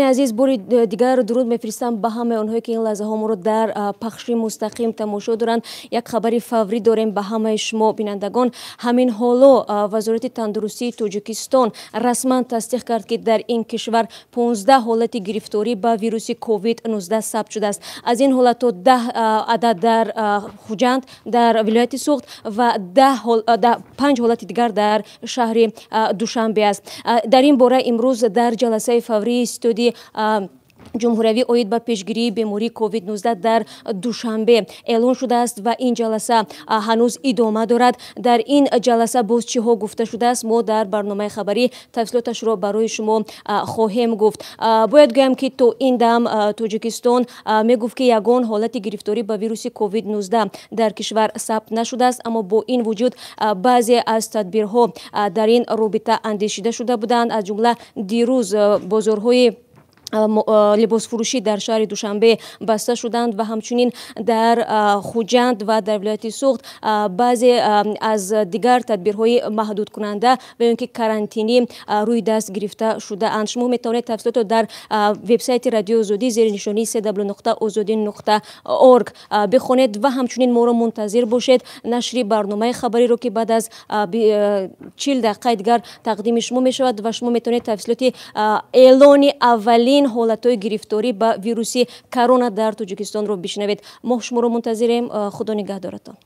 Азиз, бори дигар дуруд мефиристам ба ҳамаи онҳое, ки ин лаҳзаҳо моро дар пахши мустақим тамошо доранд. Як хабари фаврӣ дорем ба ҳамаи шумо бинандагон. Ҳамин ҳоло Вазорати тандурустии Тоҷикистон расман тасдиқ кард, ки дар ин кишвар 15 ҳолати гирифторӣ ба вируси COVID-19 сабт шудааст. Аз ин ҳолатҳо 10 адад дар Хуҷанд, дар вилояти Суғд ва 5 ҳолати дигар дар шаҳри Душанбе аст. Дар ин бора имрӯз дар ҷаласаи фаврии ситоди ҷумҳуриявӣ оид ба пешгирии бемории COVID-19 дар Душанбе эълон шудааст ва ин ҷаласа ҳанӯз идома дорад. Дар ин ҷаласа боз чиҳо гуфта шудааст, мо дар барномаи хабарӣ тафсилоташро барои шумо хоҳем гуфт. Бояд гӯям, ки то ин дам Тоҷикистон мегуфт, ки ягон ҳолати гирифторӣ ба вируси COVID-19 дар кишвар сабт нашудааст, аммо бо ин вуҷуд баъзе аз тадбирҳо дар ин робита андешида шуда буданд. Аз ҷумла дирӯз бозорҳои либосфурӯшӣ дар шаҳри Душанбе баста шуданд ва ҳамчунин дар Хуҷанд ва дар вилояти Суғд баъзе аз дигар тадбирҳои маҳдудкунанда ва ё ин ки карантинӣ рӯи даст гирифта шудаанд. Шумо метавонед тафсилотро дар вебсайти Радиои Озодӣ зери нишонии cw.ozodi.org бихонед ва ҳамчунин моро мунтазир бошед, нашри барномаи хабариро, ки баъд аз 40 дақиқаи дигар тақдими шумо мешавад ва шумо метавонед тафсилоти эълони аввалин ҳолатҳои гирифторӣ ба вируси корона дар Тоҷикистонро бишнавед. Мо шуморо мунтазирем. Худо нигаҳдоратон.